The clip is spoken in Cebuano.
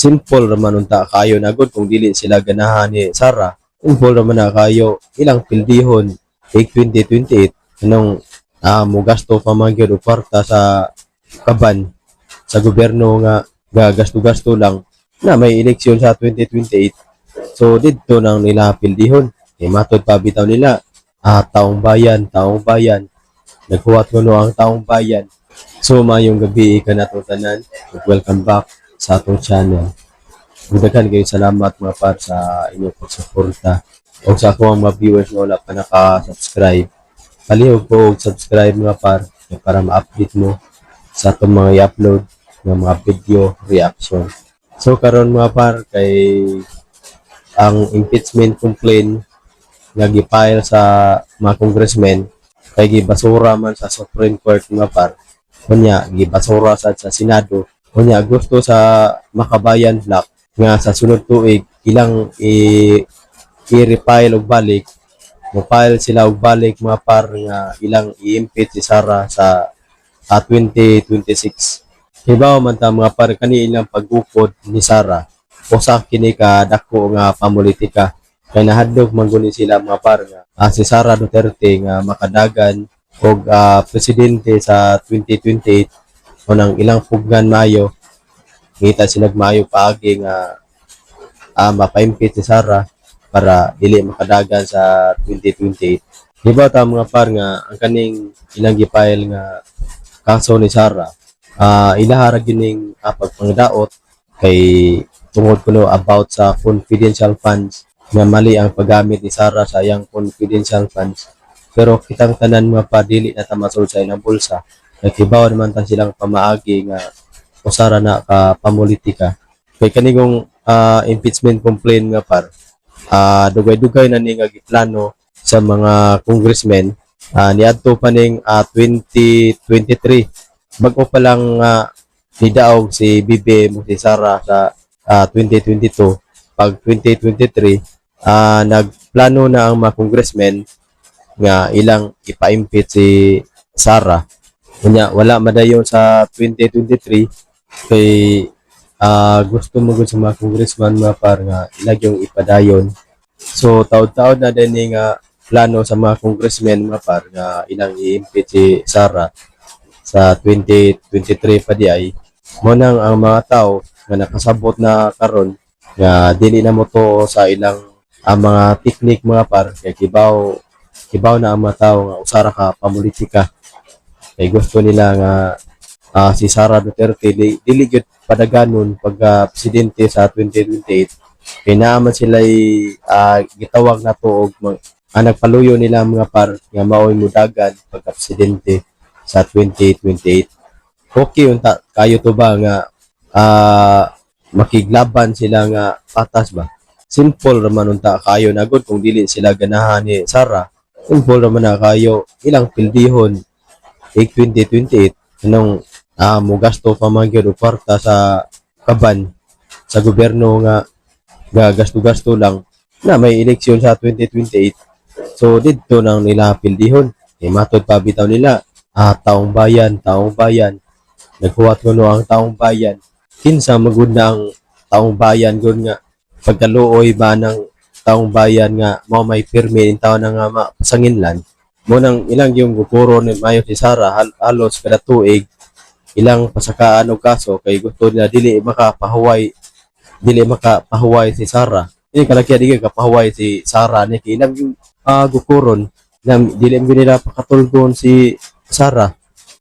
Simple raman unta kayo na gud kung dili sila ganahan ni Sara. Simple raman na kayo ilang pildihon ig 2028, anong mo gasto pa man gyud og kwarta sa kaban sa gobyerno nga gagasto-gasto lang na may eleksyon sa 2028. So didto nang nila pildihon. Kay matod pa bitaw nila, taong bayan, taong bayan. Naghuwat kuno ang taong bayan. So maayong gabi kanatong tanan. Ug welcome back sa atong channel. Ug daghan kayo salamat, mga par, sa inyong pagsuporta. O sa ako ang mga viewers nga wala pa naka-subscribe, palihog po og subscribe, mga par, para ma-update mo sa atong mga i-upload nga mga video reaction. So karon, mga par, kay ang impeachment complaint nga gi-file sa mga congressmen kay gibasura man sa Supreme Court, mga par. Unya gibasura sad sa Senado. Unya gusto sa Makabayan Bloc nga sa sunod tuig ilang i i-refile og balik, mo-file sila og balik, mga par, nga ilang i-impeach si Sara sa 2026. Hibaw man ta, mga par, kani ilang paggukod ni Sara usa kini ka dako nga pamulitika kay nahadlok man guni sila, mga par, nga si Sara Duterte nga makadagan og presidente sa 2028 o nang ilang pugnan mayo ngita sila maayo paagi nga mapa-impeach si Sara para dili makadagan sa 2028. Di ba ta, mga par, nga ang kaning ilang gi-file nga kaso ni Sara, ilaha ra gining pagpangdaot kay tungod kuno about sa confidential funds, nga mali ang paggamit ni Sara sa iyang confidential funds. Pero kitang tanan, mga par, dili na ta masulod sa ilang bulsa. Kay kibaw naman ta silang pamaagi nga usara na ka pamulitika. Kay kanigong impeachment complaint nga par, dugay-dugay na ni nga giplano sa mga congressmen, niadto pa ning 2023. Bag-o pa lang nidaog si BBM ug si Sara sa 2022. Pag 2023, nagplano na ang mga congressmen nga ilang ipa-impeach si Sara. Unya wala madayon sa 2023 kay gusto mo gud sa mga congressman, mga par, nga ilag yung ipadayon. So taod-taod na din ni nga plano sa mga congressmen, mga par, nga ilang i-impeach si Sara sa 2023 pa di ay. Mo nang ang mga tao nga nakasabot na karon nga dili na mo to sa ilang ang mga technique, mga par, kay kibaw kibaw na ang mga tao nga usara ka pamulitika kay gusto nila nga si Sara Duterte dili gyud padaganon pagka presidente sa 2028 kay naa man sila gitawag na to og nagpaluyo nila, mga par, nga maoy mudagan pagka presidente sa 2028. Okay unta kayo to ba nga makiglaban sila nga patas ba? Simple raman unta kayo na gud kung dili sila ganahan ni Sara. Simple raman na kayo ilang pildihon ig 2028, anong mo gasto pa man gyud og kwarta sa kaban sa gobyerno nga gagasto-gasto lang na may eleksyon sa 2028. So didto nang nila pildihon. Kay matod pa bitaw nila, taong bayan, taong bayan. Naghuwat kuno ang taong bayan. Kinsa magud na ang taong bayan gud nga pagkaluoy ba ng taong bayan nga mao may pirmi in taon na nga mapasanginlan? Mo nang ilang yung gukuro ni mayo si Sara halos kada tuig ilang pasakaan og kaso kay gusto nila dili makapahuway si Sara. Ini kalaki di kapahuway si Sara ni kay ilang yung gukuron na dili mo nila pakatulgon si Sara.